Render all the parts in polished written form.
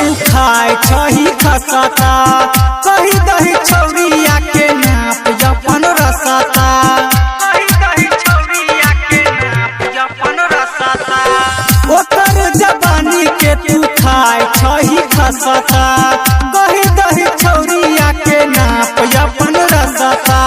तू खाए छही खसता, कही दही छौरिया के नाप अपन रसता। कही दही छौरिया के नाप अपन रसता। ओकर जवानी के तू खाए छही खसता, कही दही छौरिया के नाप अपन रसता।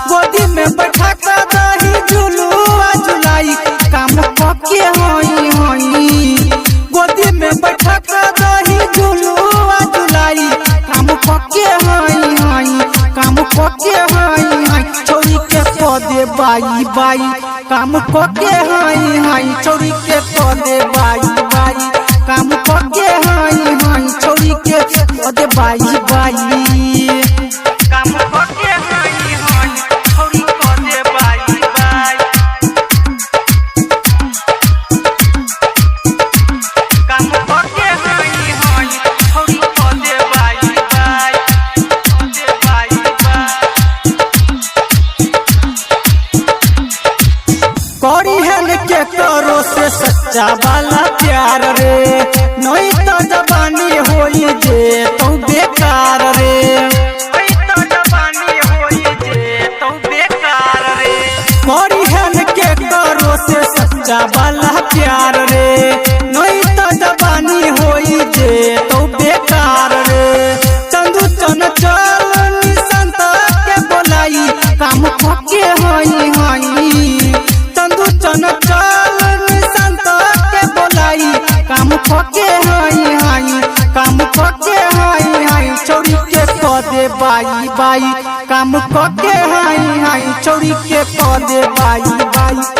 गोदी में बैठा के दही झुलुआ झुलाई, काम कके होई होई। गोदी में बैठा के दही झुलुआ झुलाई, काम कके होई होई, काम कके होई होई। छौरी के कह दे बाई बाई, काम कके होई होई। छौरी के कह दे बाई बाई, काम कके होई होई। छौरी के कह दे बाई बाई। काम कके होई होई, छौरी कह दे बाई बाई। काम कके होई होई, छौरी कह दे बाई बाई, कह दे बाई बाई। करी हन के करो से सच्चा वाला प्यार रे, नहीं तो जवानी होई जे तो बेकार रे। ओई तो जवानी होई जे तो बेकार रे। करी हन के करो से सच्चा वाला प्यार रे, नहीं तो जवानी होई जे तो बेकार रे। चंदू चन चल निसंत के बोलाई, काम कके होई होई। चंदू चन चल निसंत के बोलाई, काम कके होई होई, काम कके होई होई। छौरी के कह दे बाई बाई, काम कके होई होई। छौरी के कह दे बाई बाई,